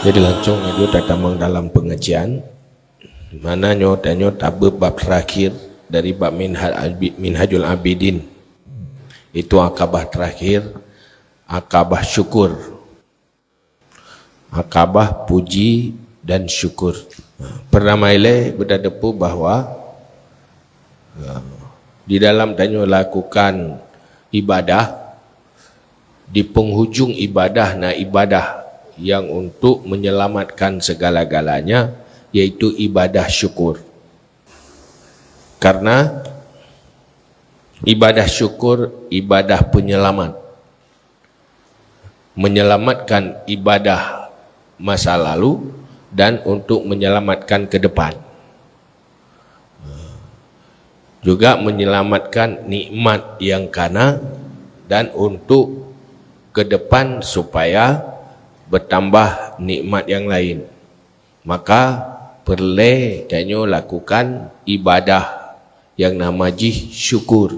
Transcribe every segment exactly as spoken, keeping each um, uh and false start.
Jadi langsung nyoe tatamong dalam pengajian. Mana nyoe tanyoe tabeuet bab terakhir dari bab Minhaj Abi-, Minhajul Abidin. Itu akabah terakhir, akabah syukur. Akabah puji dan syukur. Peuramai lé beutateupeue bahwa, eh, di dalam tanyoe lakukan ibadah, di penghujung ibadah na ibadah yang untuk menyelamatkan segala-galanya, yaitu ibadah syukur. Karena ibadah syukur, ibadah penyelamat. Menyelamatkan ibadah masa lalu dan untuk menyelamatkan ke depan. Juga menyelamatkan nikmat yang kana dan untuk ke depan supaya bertambah nikmat yang lain. Maka peureulée tanyoe lakukan ibadah yang nama jih syukur.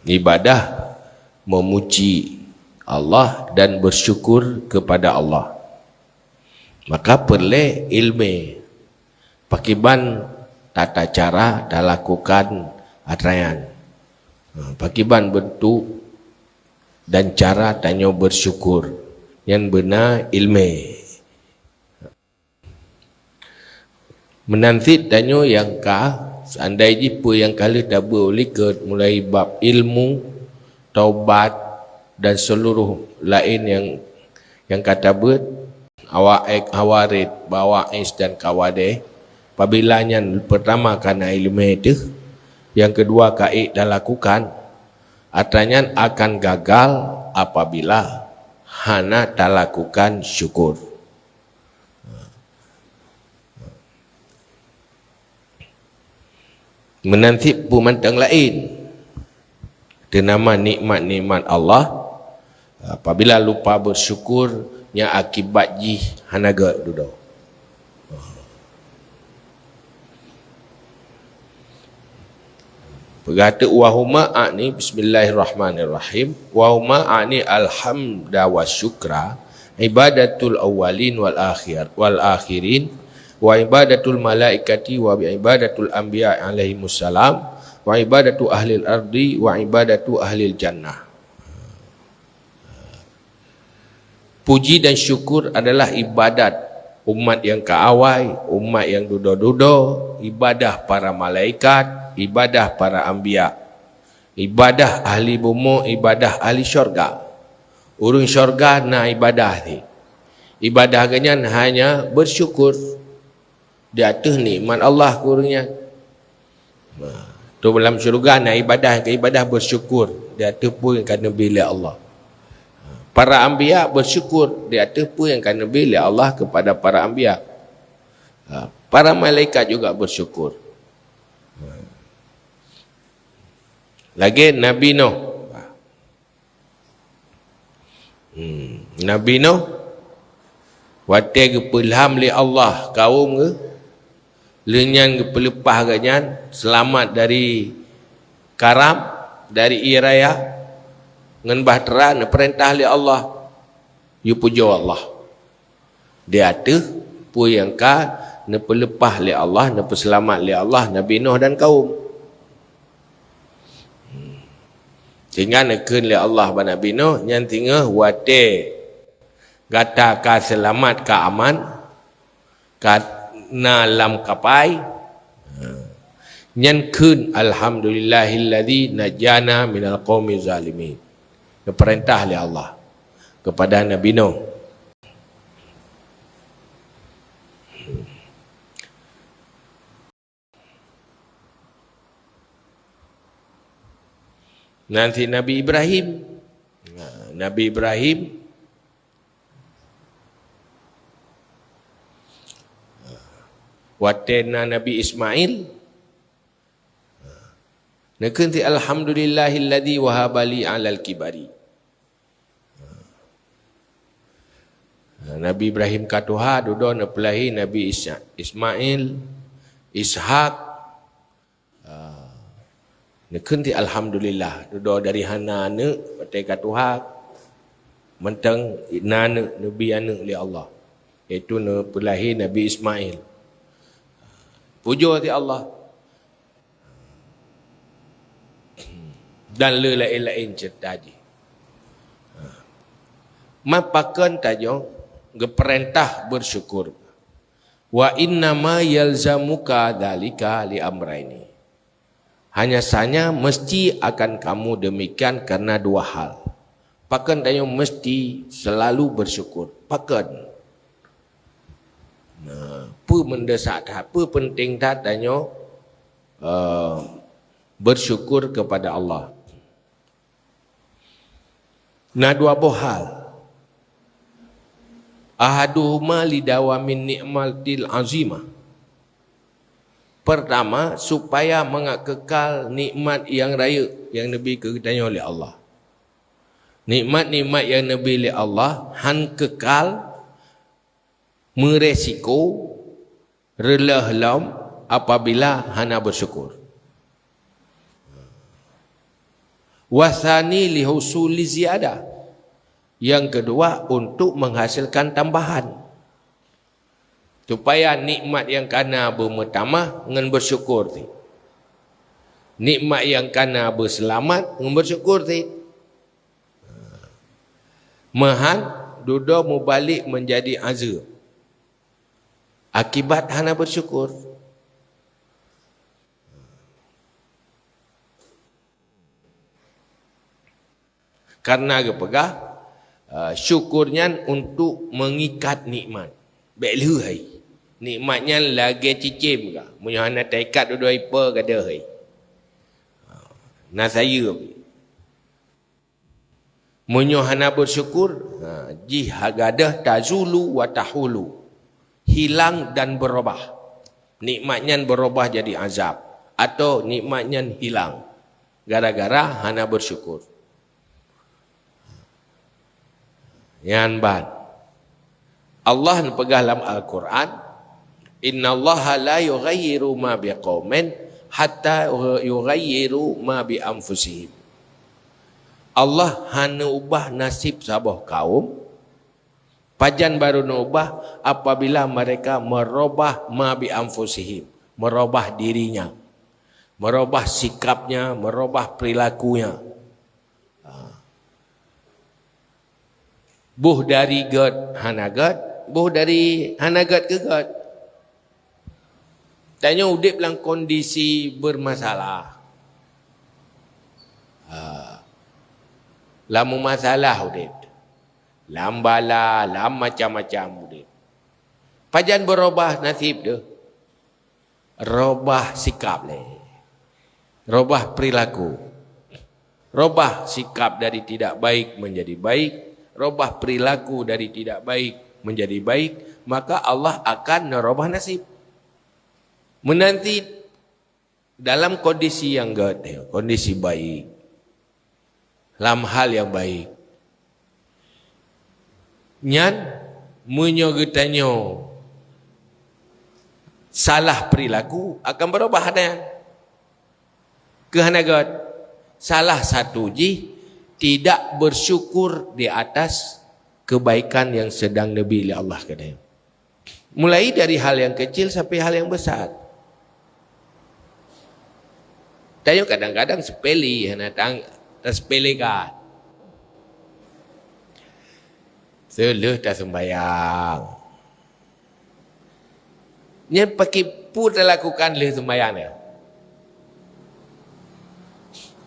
Ibadah memuji Allah dan bersyukur kepada Allah. Maka peureulée ilmu. Pakiban tata cara talakukan atra nyan. Ha, pakiban bentuk dan cara tanyoe bersyukur. Nyan beuna ilmu. Meunan cit tanyoe nyang ka, seandai jih peue nyang ka lheueh tabeuet u likot mulai bab ilmu, taubat, dan seluruh laén nyang, nyang ka tabeuet, awak ék hawarit, bawa is dan kawadeh, pabila nyan pertama kana ileumé teuh, nyang keudua ka ék talakukan, atra nyan akan gagal apabila hana talakukan syukur. Meunan cit peue mantong laén, teunama nikmat-nikmat Allah, apabila lupa bersyukur, nyan akibat jih hana gét dudoe. Peugah teuk, "Wa huma a'ni," bismillahirrahmanirrahim, "wa huma a'ni alhamda wa syukra, ibadatul awwalin wal akhir, wal akhirin, wa ibadatul malaikati, wa ibadatul anbiya alaihimussalam, wa ibadatu ahlil ardi, wa ibadatu ahlil jannah." Puji dan syukur adalah ibadat umat nyang ka awai, umat nyang dudoe-dudoe, ibadah para malaikat, ibadah para anbiya, ibadah ahli bumoe, ibadah ahli syurga. Ureuëng syurga na ibadah jih. Ibadah geuh nyan hanya bersyukur di ateueh nikmat Allah keu ureuëng nyan. Nah, tu lam syeuruga na ibadah, ibadah bersyukur di ateueh peue nyang ka neubri lé Allah. Para anbiya bersyukur di ateueh peue nyang ka neubri lé Allah kepada para anbiya. Ha, para malaikat juga bersyukur. Lagée Nabi Nuh. Hmm, Nabi Nuh, watée geupeulham lé Allah kawöm geuh, lheueh nyan geupeuleupah geuhnyan seulamat dari karam, dari ié raya, ngon bahtera, neupeurintah lé Allah, "Yue pujoe Allah." Di ateueh peue nyang ka neupeuleupah lé Allah, neupeuseulamat lé Allah Nabi Nuh dan kawöm. Sehingga neukheun lé Allah bak Nabi Nuh, nyan singoh watée gata ka seulamat, ka aman, ka na lam kapai, nyan kheun, "Alhamdulillahilladzi najjana minal qaumi zalimin." Neupeurintah lé Allah kepada Nabi Nuh. Nan cit Nabi Ibrahim. Nah, Nabi Ibrahim, watée na Nabi Ismail, neukheun cit, "Alhamdulillahilladzi wahaba li 'alal kibari." Nabi Ibrahim ka tuha, dudoe neupeulahé Nabi Isa-, Ismail, Ishak. Ah, neukheun cit alhamdulillah, dudoe dari hana aneuëk watée ka tuha. Mantong na aneuk, neubri aneuk lé Allah, yaitu neupeulahé Nabi Ismail. Pujoe di Allah. Dan le laén-laén ceurita jih. Ma pakon tanyoe geupeurintah beusyukur? Wa innama yalzamuka dzalika li amraini. Hanya sanya mesti akan kamu demikian karena dua hal. Pakon tanyoe mesti selalu bersyukur? Pakon? Nah, peue mendesak that, peue penting that tanyoe, eh, bersyukur kepada Allah? Na dua boh hal. Ahaduhuma lidawamin ni'matil azimah. Pertama, supaya mangat kekal nikmat nyang rayeuk nyang neubri keu geutanyoe lé Allah. Nikmat-nikmat nyang neubri lé Allah han kekal, meuresiko reuloh lom apabila hana beusyukur. Wasani lihusuli ziyadah. Yang kedua, untuk menghasilkan tambahan. Supaya nikmat nyang kana beumeutamah ngon beusyukur cit. Nikmat nyang kana beuseulamat ngon beusyukur cit. Meuhan dudoe mubalek meunjadi azeub akibat hana beusyukur. Karena geupeugah, eh, syukur nyan untuk mengikat nikmat. Bék lheueh hai. Nikmat nyan lagée cicém ka. Meunyoe hana taikat dudoe ipe gadôh hai. Na sayeuem. Meunyoe hana beusyukur, ha, jih gadôh tazulu wa tahulu, hilang dan berubah. Nikmat nyan berubah jadi azab, atau nikmat nyan hilang gara-gara hana beusyukur. Nyan ban. Allah neupeugah lam Al-Quran, "Innallaha la yughayyiru ma biqaumin hatta yughayyiru ma bi anfusihim." Allah hana ubah nasib saboh kaum, pajan baru neuubah apabila mereka merubah ma bi anfusihim, merubah dirinya, merubah sikapnya, merubah perilakunya. Ha. Boh dari gét hana gét, boh dari hana gét keu gét. Tanyoe udeb lam kondisi bermasalah. Ha. Lam masalah udeb. Lam bala, lam macam-macam udeb. Pajan berubah nasib deuh. Robah sikap lé. Robah perilaku. Robah sikap dari tidak baik menjadi baik, robah perilaku dari tidak baik menjadi baik, maka Allah akan neurobah nasib. Meunanti dalam kondisi nyang gét, kondisi baik, lam hal nyang baik. Nyan, meunyoe geutanyoe salah perilaku, akan berubah ada nyan. Keu hana gét, salah satu jih tidak bersyukur di atas kebaikan yang sedang neubri lé Allah keudeh. Mulai dari hal yang kecil sampai hal yang besar. Tanyoe kadang-kadang sepele, hana tang-, tersepelekan. Seuleuh taseumbayang. Nyan pakri peue talakukan lheueh seumbayang nyan?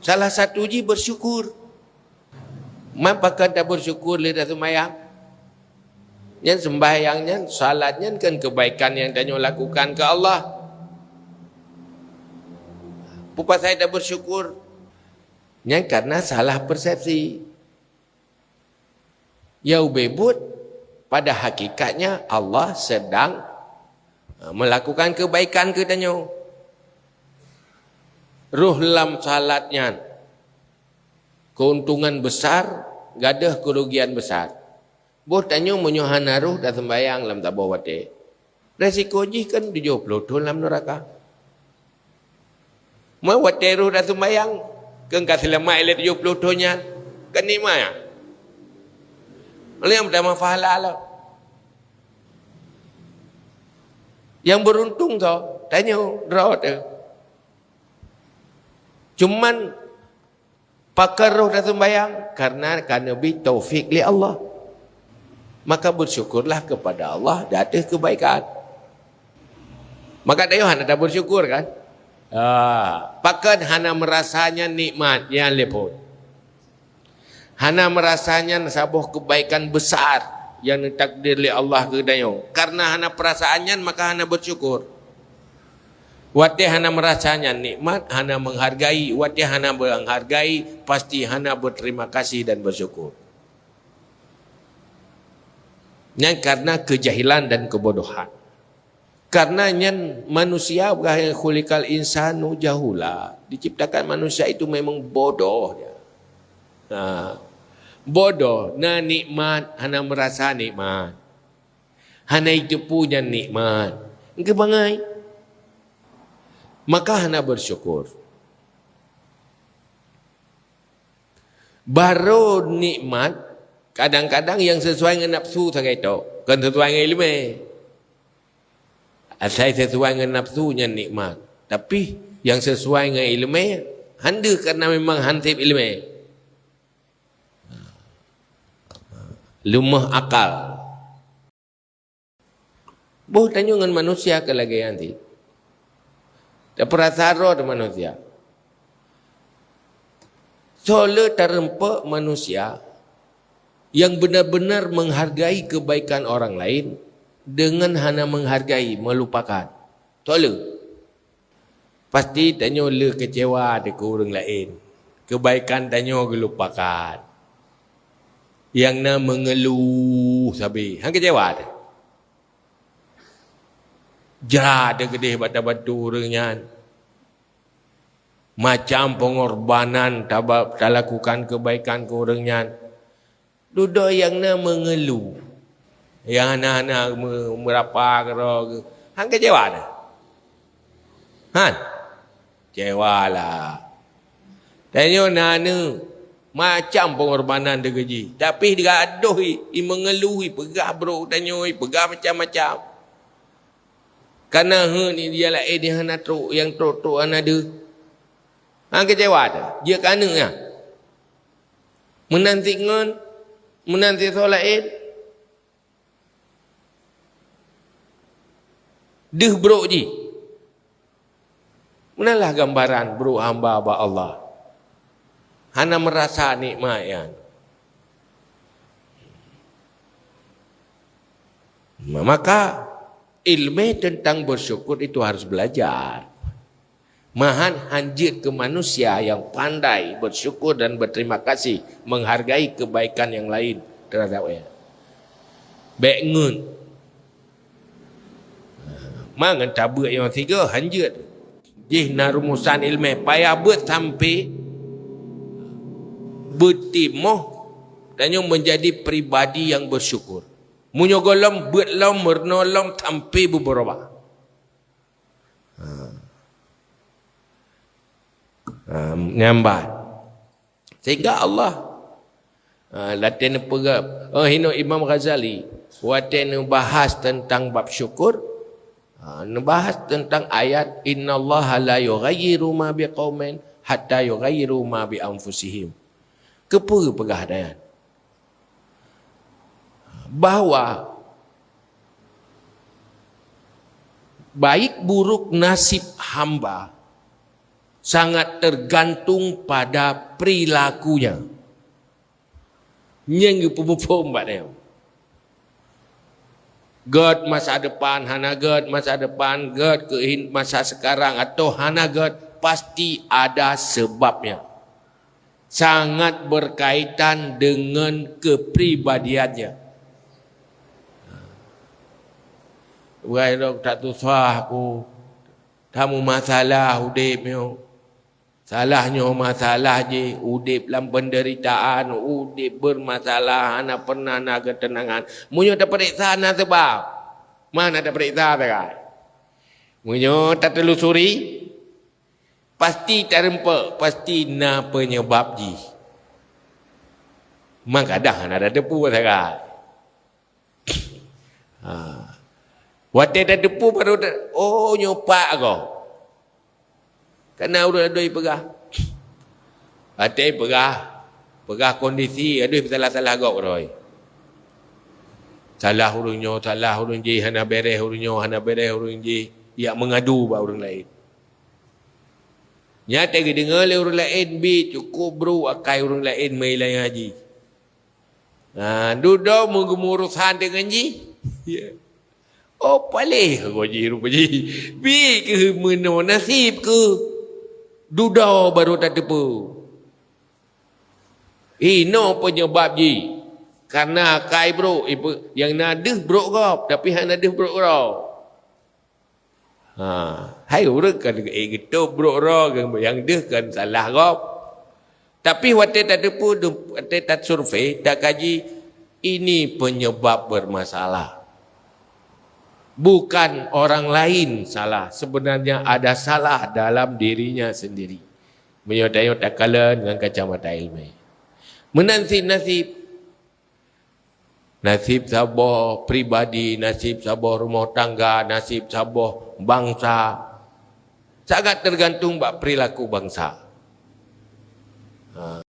Salah satu jih bersyukur. Man pakon tabersyukur lé taseumbayang? Nyan seumbayang nyan, salat nyan kan kebaikan nyang tanyoe lakukan keu Allah. Peue pasai tabersyukur? Nyan karena salah persepsi. Ya ubé buet, pada hakikatnya Allah sedang, eh, melakukan kebaikan keu tanyoe. Roh lam salat nyan, keuntungan besar, gadôh kerugian besar. Boh tanyoe meunyoe hana roh taseumbayang lam saboh watée, resiko jih kan tujoh ploh thon lam neuraka. Meunyoe watée roh taseumbayang, keu ka seulamat ilée tujoh ploh thon nyan, kan nikmat nyan. Lalu nyang peutamah pahala lom. Nyang beuruntung tho, tanyoe droe teuh. Cuman pakon roh taseumbahyang, karena ka neubri taufik lé Allah. Maka bersyukurlah kepada Allah di atas kebaikan. Maka tanyoe hana tabersyukur kan? Ah, pakon hana meurasa nyan nikmat nyang lé phon. Hana meurasa nyan saboh kebaikan besar nyang neutakdir lé Allah keu tanyoe. Karena hana peurasaan nyan, maka hana bersyukur. Watée hana meurasa nyan nikmat, hana menghargai, watée hana menghargai, pasti hana berterima kasih dan bersyukur. Nyan karena kejahilan dan kebodohan. Karena nyan manusia, khuliqal insanu jahula. Diciptakan manusia itu memang bodoh dia. Ha. Bodoh, na nikmat, hana meurasa nikmat. Hana jiteupeue nyan nikmat. Engkeubangai. Maka hana bersyukur. Barô nikmat, kadang-kadang nyang sesuai ngon nafsu sagai tok, kon sesuai ngon iéleumé. Asai sesuai ngon nafsu nyan nikmat, tapi nyang sesuai ngon iéleumé, han deuh karena memang han seb iéleumé. Leumoh akal. Boh tanyoe ngon manusia keu lagée nyan cit. Tapeurasa droe teuh manusia. Soe le tarumpok manusia nyang benar-benar menghargai kebaikan orang lain dengan hana menghargai, melupakan. Soe le? Pasti tanyoe le keucewa teuh keu ureuëng laén. Kebaikan tanyoe geulupakan. Nyang na meungeuluh sabe. Han keucewa teuh. Jra teuh keudeh bak tabantu ureuëng nyan. Macam pengorbanan taba-, talakukan kebaikan keu ureuëng nyan. Dudoe nyang na meungeuluh. Nyang hana-hana me-, meurapa keudroe. Han keucewa teuh? Han? Keucewa lah. Tanyoe na neuh macam pengorbanan teuh keu jih. Tapi gadoh i, i meungeuluh, i peugah brok tanyoe, i peugah macam-macam. Kana heuet i dia laén nyang hana trok, nyang trok-trok hana deuh. Han keucewa teuh? Jeuet keu aneuk nyan. Meunan cit ngon, meunan cit soe laén. Deuh brok jih. Meunan lah gambaran brok hamba bak Allah. Hana meurasa nikmat nyan. Maka, iéleumé teuntang bersyukur itu harus belajar. Mahan han jeuet keu manusia nyang pandai bersyukur dan berterima kasih, menghargai kebaikan yang lain terhadap ia. Bék ngeut. Ma ngon tabeuet nyang sigoe han jeuet. Jih na rumusan iéleumé, payah beuet sampai beutimoh tanyoe menjadi pribadi yang bersyukur. Meunyoe gohlom beuet lom, meurunoe lom sampai beubeurubah. Ha. Ha, nyan ban. Sehingga Allah, ha, watée neupeugah, oh, hino Imam Ghazali, watée neubahas teuntang bab syukur, ha, neubahas teuntang ayat, "Innallaha la yughayyiru ma biqaumin hatta yughayyiru ma bi anfusihim." Keupeue peugah ayat? Bahwa baik buruk nasib hamba sangat tergantung pada perilakunya. Nyang geupeuphom bak nyoe. Gét masa depan, hana gét masa depan, gét keuhin masa sekarang atau hana gét, pasti ada sebabnya. Sangat berkaitan dengan kepribadiannya. Wahai lôn, tak tusah aku, tamu masalah udeb nyoe. Salah nyoe masalah jih, udeb lam penderitaan, udeb bermasalah, hana pernah na ketenangan. Meunyoe taperiksa na sebab, mana taperiksa sagai. Meunyoe tatelusuri, pasti tareumpok, pasti na penyebab jih. Maka dah hana tateupeue sagai. Ha. Watée tateupeue baru ta-, oh, nyoe pat gob. Kana ureuëng adui peugah. Watée peugah, peugah kondisi, adui salah-salah gob roh. Salah ureuëng nyoe, salah ureuëng jih, hana beres ureuëng nyoe, hana beres ureuëng jih, jak meungadu bak ureuëng laén. Nyan teudeungoe lé ureuëng laén, bi cukôp brôk akai ureuëng laén meuilai haji. Ha, dudoe meugeumu urosan deungon jih. Ya. Oh, paléh goe jih rupa jih. Bi keuh meunoe naseb keuh. Dudoe baru tateupeue. Inoe peunyeubab jih. Kareuna akai brôk, ipe-, nyang na deuh brôk gob, tapi hana deuh brôk droe. Ha, hai ureuëng kan, eh, geutôb brôk droe, nyang deuh kan salah gob. Tapi watée tateupeue, watée tasurvei, takaji, ini penyebab bermasalah. Bukan orang lain salah, sebenarnya ada salah dalam dirinya sendiri. Meunyoe tanyoe takalon ngon kacamata ilmu. Meunan cit naseb. Naseb saboh pribadi, naseb saboh rumoh tangga, naseb saboh bansa sangat tergantung bak perilaku bansa. Ha.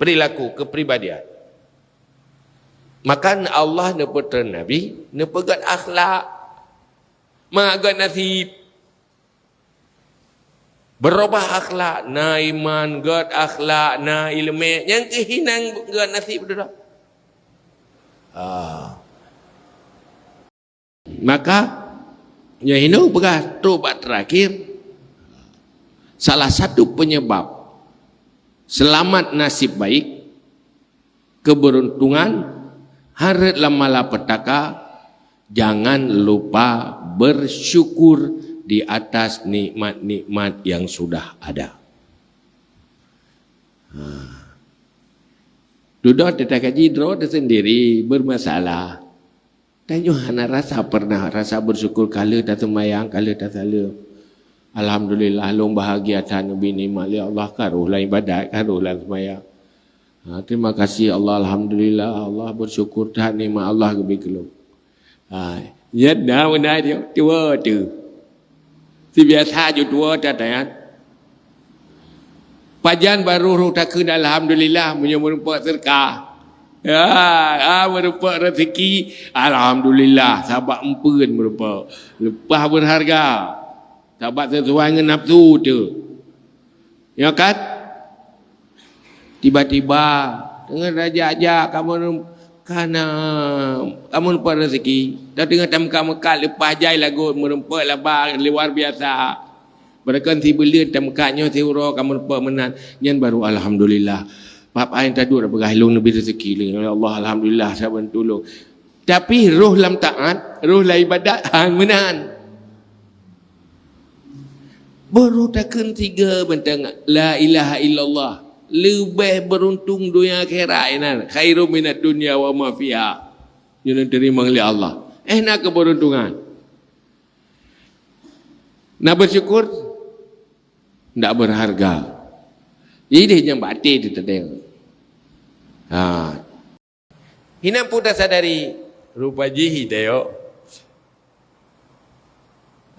Perilaku, kepribadian. Maka Allah neupeutrön Nabi, neupeugöt akhlak. Mangat göt naseb. Beurubah akhlak, na iman, göt akhlak, na ileumé, nyang keuh hinan göt naseb dudoe. Ah. Maka, nyoe hinoe peugah trok bak terakhir, salah satu penyebab selamat nasib baik, keberuntungan, hareuet lam malapetaka, jangan lupa bersyukur di atas nikmat-nikmat yang sudah ada. Ha. Dudoe teuka kaji droe teusendiri bermasalah. Tanyoe hana rasa pernah rasa bersyukur ka lheueh taseumayang, ka lheueh tasaleuem. Alhamdulillah, lôn bahagia that neubi nikmat lé Allah, ka rhoh lam ibadat, ka rhoh lam seumayang. Ha, terima kasih Allah, alhamdulillah, Allah bersyukur that nikmat Allah geubri keu lôn. Ha, nyan na beuna dia, tuwo tu. Sibiasa ju tuwo that nyan. Pajan barô rhoh takheun alhamdulillah meunyoe meurumpok seudeukah. Ya, ah, meurumpok rezeki, alhamdulillah, sabab eumpeuen meurumpok. Leupah beurharga, sabab sisuai ngon nafsu teuh. Ya kan? Tiba-tiba, teungoh tajak-jak, kamoe kana, kamoe meurumpok rezeki. Teungoh tameukat-meukat, leupah jai lagot, meurumpok laba luar biasa. Beureukan sibuleuen tameukat nyoe siuroe ka meurumpok meunan, nyan baru alhamdulillah. Bak ai taduek tapeugah lôn neubi rezeki lé, ya Allah, alhamdulillah saban tulông. Tapi rhoh lam taat, rhoh lam ibadat, han meunan. Baru takheun tiga bentang la ilaha illallah. Leubeh beuruntung donya akhirat nyan, khairum minad dunya wa ma fiha. Nyan teurimong lé Allah. Eh, na keubeuruntungan. Na bersyukur, ndak berharga. Ideh nyang bak até teuh teudeung. Ha. Hinan pun tasadari rupa jih ideh yo.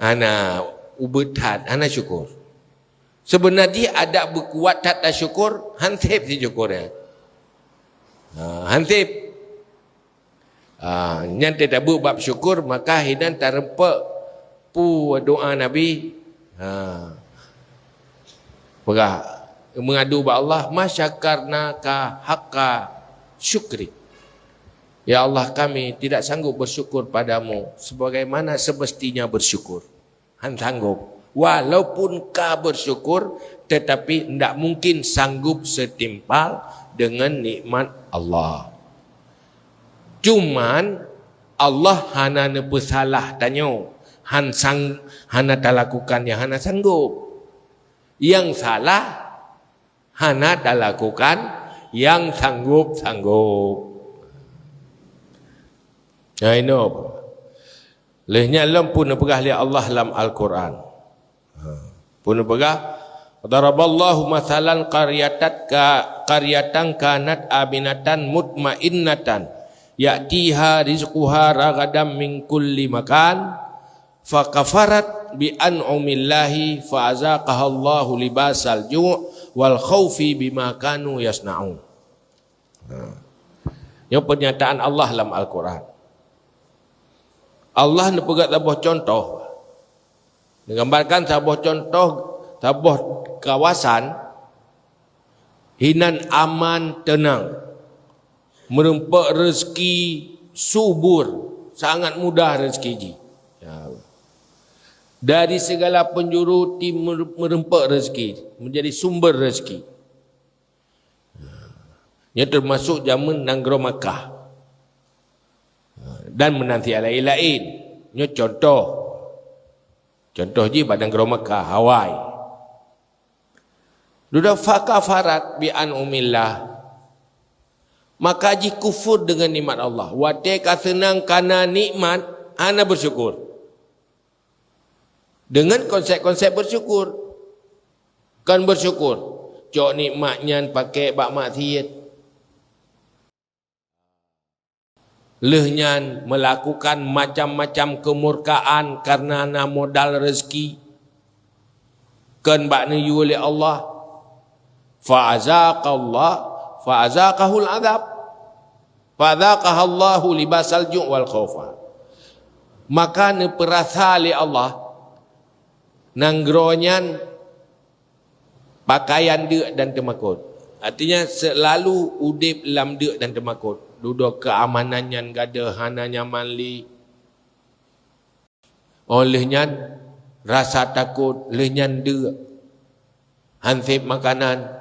Hana ubit that, hana syukur. Sebenar jih adak beukuat that tasyukur, hanseb sisyukur nyan. Ha, hanseb. Ah, nyan teutabeuet bab syukur, maka hinan tareumpeuk pu doa Nabi. Ha. Peugah, meungadu bak Allah, "Ma syakarnaka haqqa syukrik." Ya Allah, kami tidak sanggup bersyukur padamu sebagaimana semestinya bersyukur. Han sanggup. Walaupun ka bersyukur, tetapi ndak mungkin sanggup setimpal dengan nikmat Allah. Cuman, Allah hana neupeusalah tanyoe, han sang-, hana talakukan nyang hana sanggup. Nyang salah, hana talakukan nyang sanggup-sanggup. Nah, inoe. Lheueh nyan lom pun neupeugah lé Allah lam Al-Qur'an. Ha. Pun neupeugah, "Daraballahu mathalan qaryatan ka, qaryatan kanat aminatan mutmainnatan ya'tiha rizquha ragadan min kulli makan, fakafarat bi an'umillahi fa azaqahallahu libasal ju' wal khaufi bima kanu yasna'un. Ha. Nyoe pernyataan Allah lam Al-Quran. Allah neupeugah saboh contoh. Neugambarkan saboh contoh, saboh kawasan hinan aman, teunang. Meurumpok rezeki subur, sangat mudah rezeki jih. Ya. Dari segala penjuru ti meurumpok rezeki, menjadi sumber rezeki. Nyoe teumasok jameun nanggroe Makkah. Dan meunan siat laén-laén. Nyoe contoh. Contoh jih bak nanggroe Makkah, Hawaii. Dudoe fakafarat bi an'umillah. Maka jikufur deungon nikmat Allah. Watée ka seunang kana nikmat, hana bersyukur. Dengan konsep-konsep bersyukur. Kon bersyukur. Cok nikmat nyan pakai bak maksiat. Lheueh nyan melakukan macam-macam kemurkaan karena na modal rezeki. Kon bak neuyue lé Allah. Fa azaqallah, fa azaqahul azab. Fa azaqahallahu libasal ju' wal khaufa. Maka neupeurasa lé Allah nanggroe nyan pakaian deuk dan teumakot. Artinya, selalu udeb lam deuk dan teumakot. Dudoe keamanan nyan gadoh hana nyaman lé. Óh lheueh nyan, rasa takot, lheueh nyan deuk. Hanseb makanan,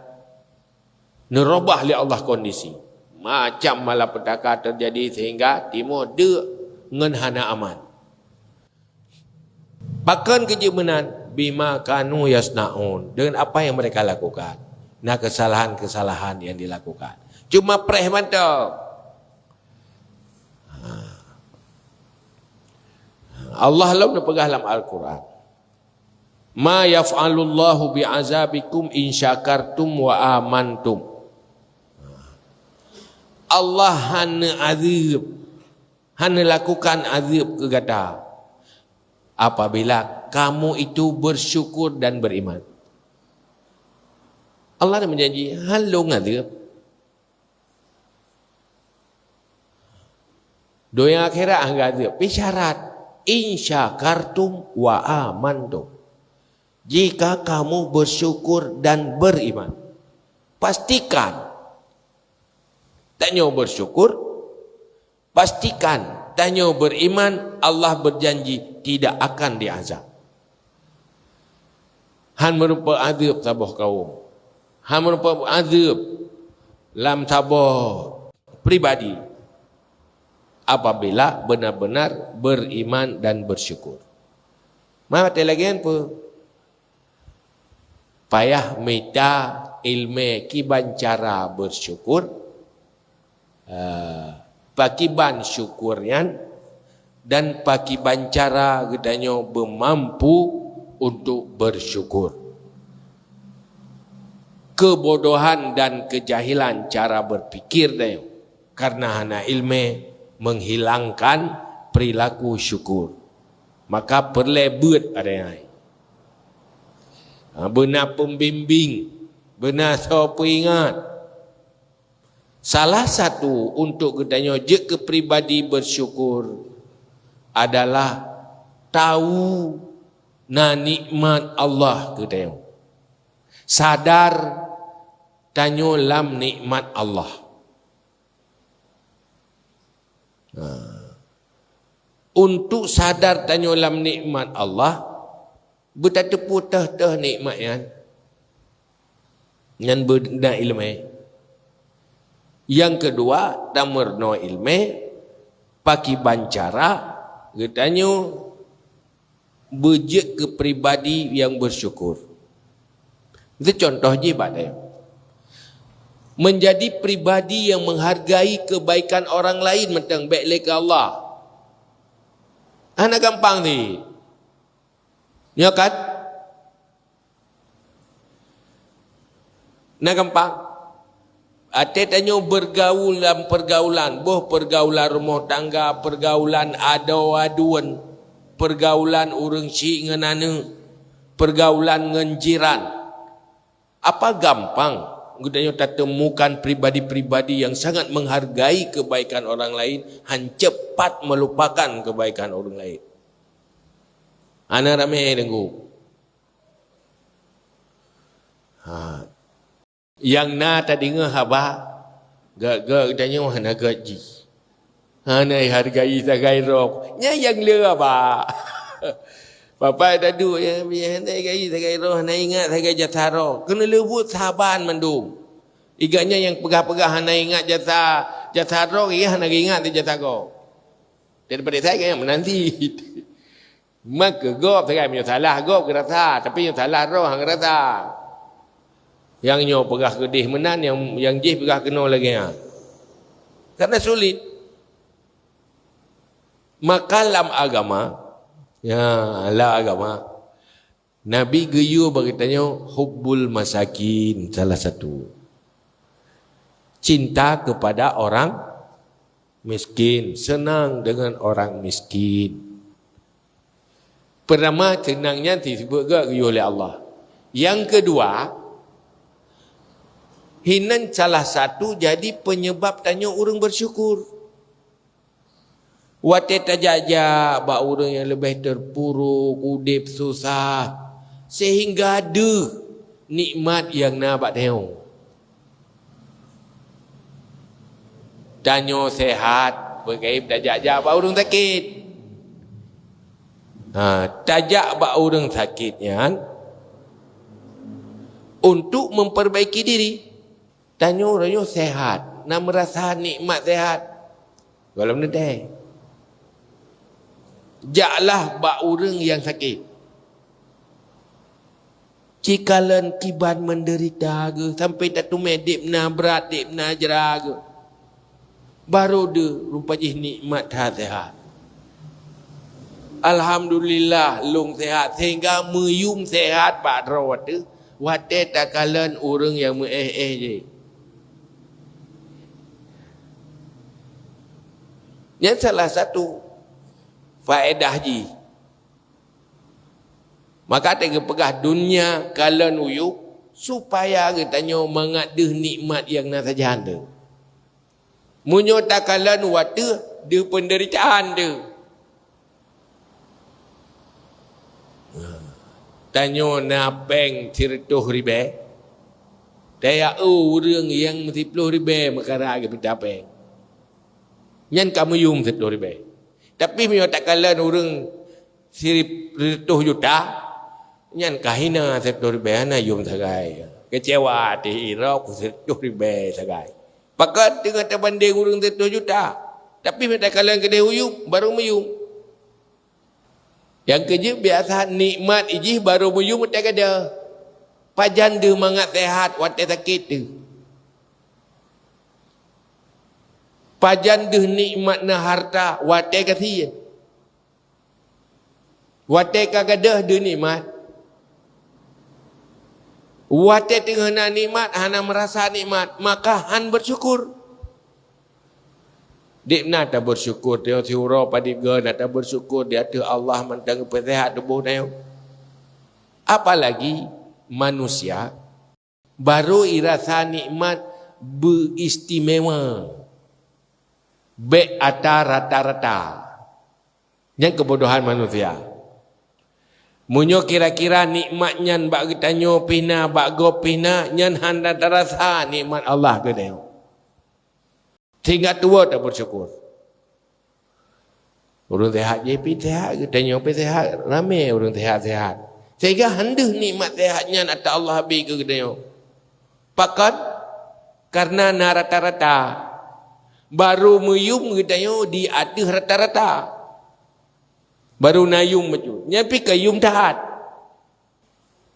neurubah lé Allah kondisi. Macam malapetaka teujadi sehingga timoh deuk ngon hana aman. Pakon keuh jeuet meunan? Bima kanu yasnaun, dengan apa yang mereka lakukan. Na kesalahan-kesalahan yang dilakukan. Cuma preh mantong. Ha. Allah lom neupeugah lam Al-Quran, "Ma yaf'alullahu bi'azabikum in syakartum wa amantum." Allah hana azab, hana lakukan azab keu gata apabila kamu itu bersyukur dan beriman. Allah dah menjanji, "Han lôn azab." Donya akhirat hana azab, tapi syarat, "In syakartum wa amantum." Jika kamu bersyukur dan beriman, pastikan tanyoe bersyukur, pastikan tanyoe beriman, Allah berjanji tidak akan diazab. Han meurumpok azab saboh kaum. Han meurumpok azab lam saboh pribadi apabila benar-benar beriman dan bersyukur. Maka lagée nyan peue? Payah mita iéleumé kiban cara bersyukur, eh, pakiban syukur nyan, dan pakiban cara geutanyoe beumampu untuk bersyukur. Kebodohan dan kejahilan cara berpikir tanyoe karena hana iéleumé menghilangkan perilaku syukur. Maka peureulée beuet pada nyan. Ha, beuna pembimbing, beuna soe peuingat. Salah satu untuk geutanyoe jeuet keu pribadi bersyukur adalah tahu na nikmat Allah keu tanyoe. Sadar tanyoe lam nikmat Allah. Nah, untuk sadar tanyoe lam nikmat Allah, beutateupeue teuh-teuh nikmat nyan. Nyan beuna iéleumé. Nyang keudua, tameurunoe iéleumé, pakiban cara geutanyoe beujeuet keu pribadi nyang bersyukur. Itu contoh jih bak tanyoe. Menjadi pribadi yang menghargai kebaikan orang lain mantong bék lé keu Allah. Hana gampang ni. Nyo kan? Na gampang. Até tanyoe bergaul lam pergaulan, boh pergaulan rumoh tangga, pergaulan adoe aduan, pergaulan ureuëng syiek ngon aneuëk, pergaulan ngon jiran. Apa gampang geutanyoe tatemukan pribadi-pribadi yang sangat menghargai kebaikan orang lain, han cepat melupakan kebaikan orang lain? Hana ramé, Teungku. Ha. Nyang na tadeungoe haba, gét-gét geutanyoe hana gét jih. Hana hargai sagai roh. Nyan nyang le haba. Bapak taduek, ya, hana hargai sagai roh, hana ingat sagai jasa roh. Keuneuk leubuet saban mandum. Iga nyan nyang peugah-peugah hana ingat jasa, jasa roh, ia hana ingat jasa gob. Daripada saya nyang meunan cit. Maka gob sagai meunyoe salah gob geurasa, tapi nyang salah roh han geurasa. Nyang nyoe peugah keudeh meunan, nyang, nyang jih peugah keunoe lagée nyan. Karena sulit. Maka lam agama, ya, lam agama, Nabi geuyue bak geutanyoe hubbul masakin salah satu. Cinta kepada orang miskin, senang dengan orang miskin. Pertama, senang nyan disebut gét geuyue lé Allah. Yang kedua, hinan salah satu jadi penyebab tanyoe ureuëng bersyukur. Watée tajak-jak bak ureuëng nyang leubeh terpuruk, udeb susah, sehingga deuh nikmat nyang na bak tanyoe. Tanyoe sehat, beugaib tajak-jak bak ureuëng sakét. Ha, tajak bak ureuëng sakét nyan untuk memperbaiki diri. Tanyoe uroe nyoe sehat, na meurasa nikmat sehat. Gohlom neutée. Jaklah bak ureuëng nyang sakét. Cikalon kiban menderita geuh, sampai tateumé deb na brat, deb na jra geuh. Baru deuh rupa jih nikmat that sehat. Alhamdulillah, lôn sehat, sehingga meuyum sehat bak droe teuh, watée takalon ureuëng nyang meu-éh-éh jih. Nyan salah satu faedah jih. Maka teugeupeugaih dunia kalon uyueb, supaya geutanyoe mangat deuh nikmat nyang na sajan teuh. Meunyoe takalon watée deuh peundeuritaan teuh. Tanyoe na péng sireutôh ribée, taya eu ureuëng nyang meusiploh ribée meukara geupeuta péng. Nyan ka meuyum sireutôh ribée. Tapi meunyoe takalon ureuëng sireutôh juta, nyan ka hina sireutôh ribée, hana yum sagai. Keucewa teuh irok sireutôh ribée sagai. Pakon teungoh tabandeng ureuëng sireutôh juta, tapi meunyoe takalon keudeh uyueb, baru meuyum. Nyang keujeuet biasa nikmat ijih baru meuyum watée gadôh. Pajan deuh mangat sehat watée sakét teuh. Pajan deuh nikmat na hareuta watée gasien. Watée ka gadôh deuh nikmat. Watée teungoh na nikmat, hana meurasa nikmat, maka han beusyukur. Deb na tabeusyukur, teungoh siuroe padit goe na tabeusyukur di ateueh Allah mantong geupeusehat tuboh tanyoe. Apalagi manusia baru irasa nikmat beuistimewa, bék atra rata-rata. Nyan keubodohan manusia. Meunyoe kira-kira nikmat nyan bak geutanyoe pih na, bak gob pih na, nyan hana tarasa nikmat Allah keu tanyoe. Sehingga tuwoe tabeusyukur. Ureuëng sehat jih pih sehat, geutanyoe pih sehat, ramé ureuëng sehat-sehat. Sehingga han deuh nikmat sehat nyan ata Allah bri keu geutanyoe. Pakon? Kareuna na rata-rata. Baru meuyum geutanyoe di ateueh rata-rata. Baru na yum bacut. Nyan pih ka yum that.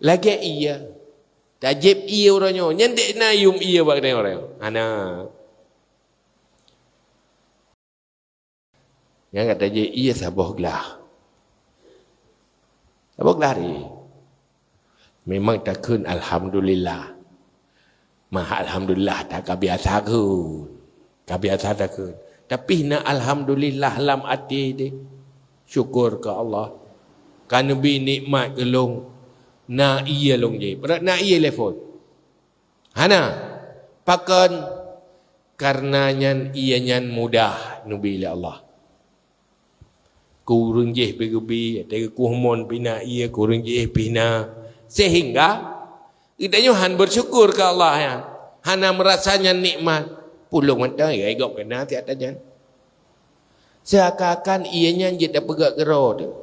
Lagée ié. Tajép ié uroe nyoe. Nyan dek na yum ié bak geutanyoe uroe nyoe. Hana. Nyang ka tajép ié saboh glah. Saboh glah ri. Memang takheun alhamdulillah. Mah alhamdulillah, dah ka biasa kheun. Ka biasa dah kheun. Tapi na alhamdulillah lam até deh. Syukur keu Allah. Ka neubi nikmat keu lôn. Na ié lôn jih. Berat na ié lé phôn. Hana. Pakon? Karena nyan ié nyan mudah neubi lé Allah. Keu ureuëng jih pih geubi, watée geukueh mon pih na ié, keu ureuëng jih pih na. Sehingga geutanyoe han bersyukur keu Allah nyan. Hana meurasa nyan nikmat. Pulo mantong ya gob kena tiat nyan. Seakan-akan ié nyan jeuet tapeugét keudroe teuh.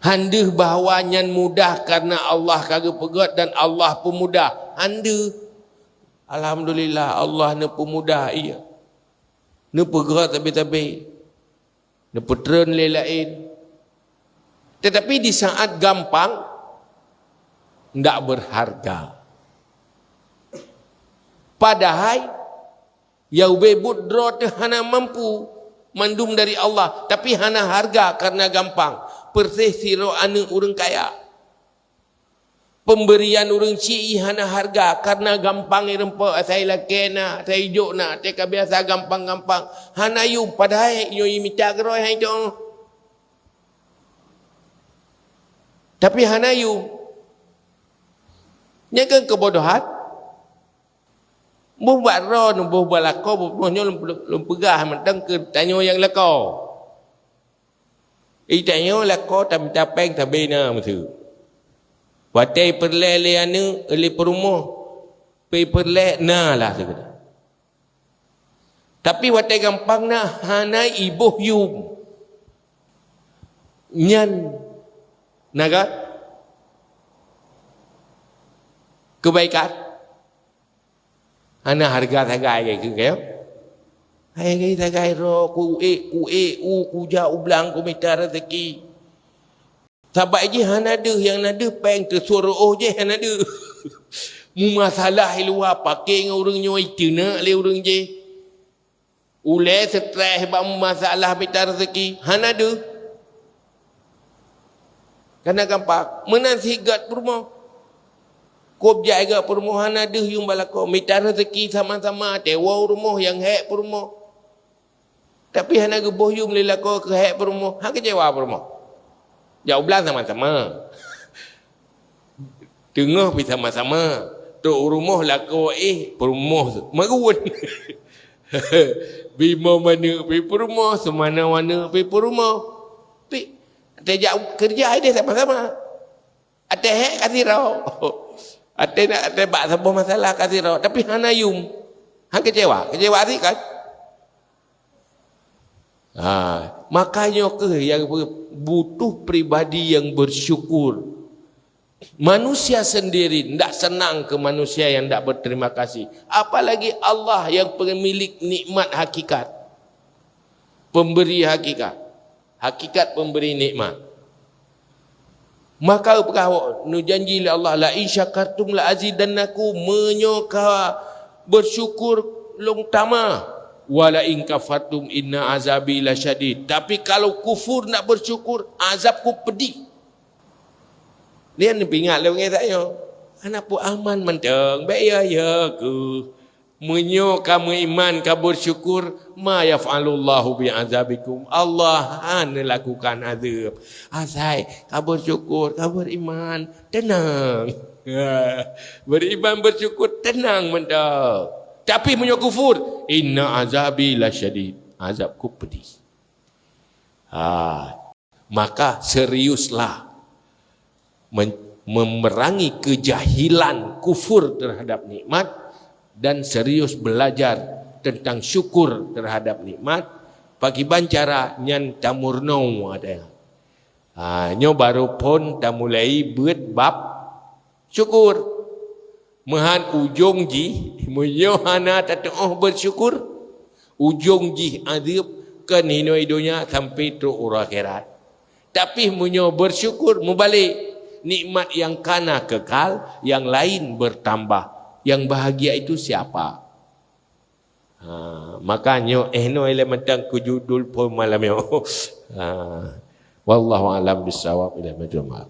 Han deuh bahwa nyan mudah karena Allah ka geupeugét dan Allah peumudah. Han deuh. Alhamdulillah, Allah neupeumudah ié. Neupeugét sabe-sabe. Neupeutreun lé laén. Tetapi di saat gampang, ndak berharga. Padahai, ya ubé buet droe teuh hana mampu, mandum dari Allah, tapi hana harga karena gampang. Persis sidroe aneuëk ureuëng kaya. Pemberian ureuëng syiek hana harga karena gampang ireumpok, asai lakée na, asai jok na, teuka biasa gampang-gampang. Hana yum, padahai nyoe mita keudroe hai teuh. Tapi hana yum. Nyan kan keubodohan. Boh bak droe, boh bak lakoe, boh nyoe lôn, lôn peugah mantong keu tanyoe nyang lakoe. Itanyoe lakoe tamita péng sabe na meusu. Watée peureulée lé aneuëk, lé peurumoh, peureulée na lah sigoe. Tapi watée gampang na hana iboh yum. Nyan na ga kebaikan. Hana harga sagai keu kayong. Hai gai sagai roh, kuék, kuék, u, kujak u blang, kumita rezeki. Sabab jih hana deuh, nyang na deuh péng teusuroh jih hana deuh. Mumasalah i luwa paké ngon ureuëng nyoe iteuneuk lé ureuëng jih. Ulée stres bak masalah mita rezeki, hana deuh. Kana gampang, meunan sigat peurumoh. Kop jak igat peurumoh hana deuh yum bak lakoe. Mita rezeki sama-sama, tewa u rumoh nyang hék peurumoh. Tapi hana geuboh yum lé lakoe keu hék peurumoh, han keucewa peurumoh. Jak u blang sama-sama. Teungoh pih sama-sama. Trok u rumoh lakoe éh peurumoh magun. Bimoe maneuek pih peurumoh, seumanoe maneuek pih peurumoh. Pi, teuh jak keureuja ideh sama-sama. Até hék ka sidroe. Até na, até bak saboh masalah ka sidroe, tapi hana yum. Han keucewa, keucewa sit kan? Ha, makanya keuh yang butuh pribadi yang bersyukur. Manusia sendiri ndak senang ke manusia yang ndak berterima kasih. Apalagi Allah yang pemilik nikmat hakikat. Pemberi hakikat. Hakikat pemberi nikmat. Maka peugah awak, neujanji lé Allah, "La in syakartum la azidannakum," meunyoe ka bersyukur lôn tamah. "Wa la in kafartum inna azabi lasyadid." Tapi kalau kufur, ndak bersyukur, azabku pedih. Nyan peuingat lé ureuëng Yahudi nyoe. Hana peue aman mantong, bék ya-ya keuh. Meunyoe ka meuiman, ka bersyukur, "Ma yaf'alullahu bi'adzabikum." Allah hana lakukan azab. Asai ka bersyukur, ka beriman, tenang. Beriman, bersyukur, tenang mantong. Tapi meunyoe kufur, "Inna azabi lasyadid." Azabku pedih. Ha. Maka seriuslah men-, memerangi kejahilan kufur terhadap nikmat dan serius belajar tentang syukur terhadap nikmat. Pakiban cara nyan tamurno ada. Ha, nyoe baru phon tamulai buet bab syukur. Meuhan ujong jih, meunyoe hana tateuoh bersyukur, ujong jih azeueb kon hinoe donya sampai trok uroe akhirat. Tapi meunyoe bersyukur, mubalek, nikmat yang kana kekal, yang lain bertambah. Yang bahagia itu siapa? Ha, maka nyoe, eh, nyoe ilée mantong keu judul phon malam nyoe. Ha. Wallahu a'lam bissawab. Ilée mantong maaf.